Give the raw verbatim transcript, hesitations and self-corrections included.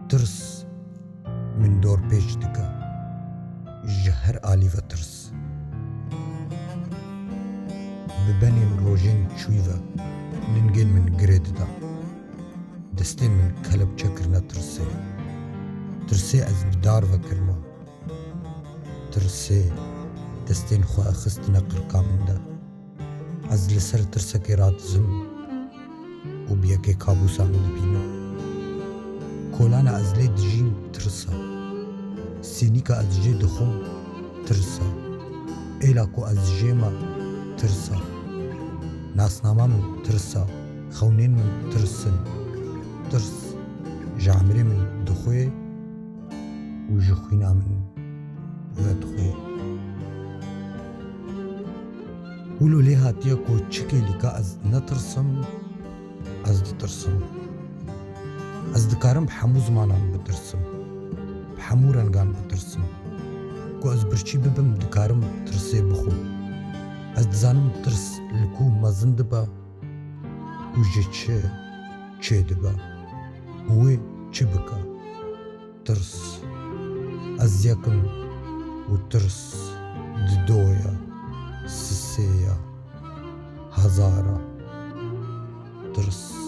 Tirs min dorpêç dike, ji her alî ve tirs. Bi benên rojên çûyî ve lingên min girê dida. Destên min kelepçe kirine tirsê. Tirsê ez bi dar ve kirime. Tirsê destên xwe xistine qirka min de. Ez li ser tirsekê radizim û bi yekê kabûsa min dibînim. Kolana ez lê dijîm tirs e. Sînîka ez jê dixwim tirs e. Êla ku ez jê me tirs e. Nasnama min tirs e. Xewnên min tirs in. Tirs ji emirê min dixwê û ji xwîna min vedixwê. Wilo lê hatiye ku çi kêlîka ez netirsim, ez ditirsim. Ez dikarim bi hemû zimanan bitirsim, bi hemû rengan bitirsim. Ku ez birçî bibim, dikarim tirsê bixwim. Ez dizanim tirs li ku mezin dibe û ji çi çêdibe û wê çi bike. Tirs. Ez yek im û tirs dido ye, sisê ye, hezar e. Tirs.